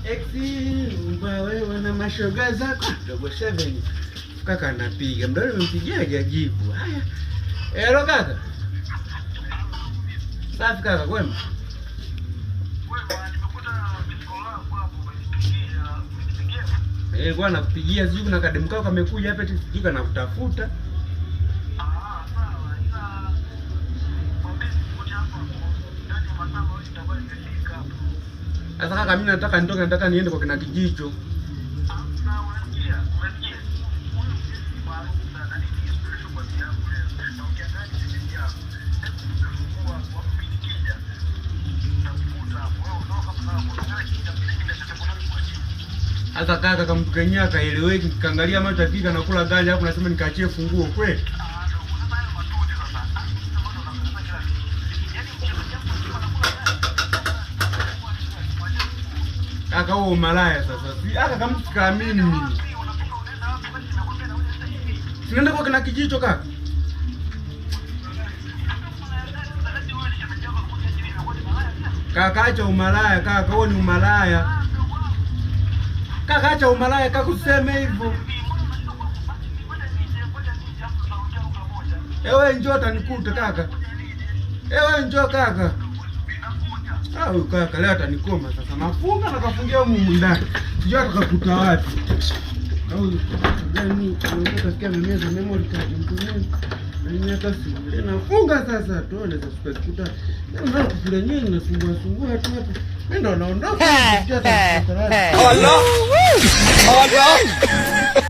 Ex mbwa wewe na mashoga zako dogo seven. Kaka anapiga. Mdada nimempigia hajajibu. Haya. Hello kaka. Safi kaka, kwema? Eh, kwa nakupigia sijui kuna kademu kako kamekuja hapa eti sijui kanakutafuta. Sasa kaka, mimi nataka nitoke, nataka niende kwa kina Kijicho. Sasa kaka, kama mtu kenyewe akaeleweki, kaangalia macho akika nakula ganja hapo, nasema nikaachie funguo kweli. Kaka, huo umalaya sasa. Si aka kama sikaamini mimi. Sinaenda kwa kina Kijicho kaka. Kaka, acha umalaya kaka, huo ni umalaya. Kaka, acha umalaya kaka, useme hivyo. Ewe njoo atanikuta kaka. Ewe njoo kaka. Ah, huyu kaka leo atanikoma sasa. Nafunga na kafungia humu ndani. Sijui atakakuta wapi. Au gani unataka kusikia memeza memory card mtu na hata simu. Nafunga sasa tuone sasa tutakuta. Ndio kufura nyenye nasumbua sumbua tu hapa. Mimi ndo naondoka. Sijui atakakuta wapi. Allah! Allah!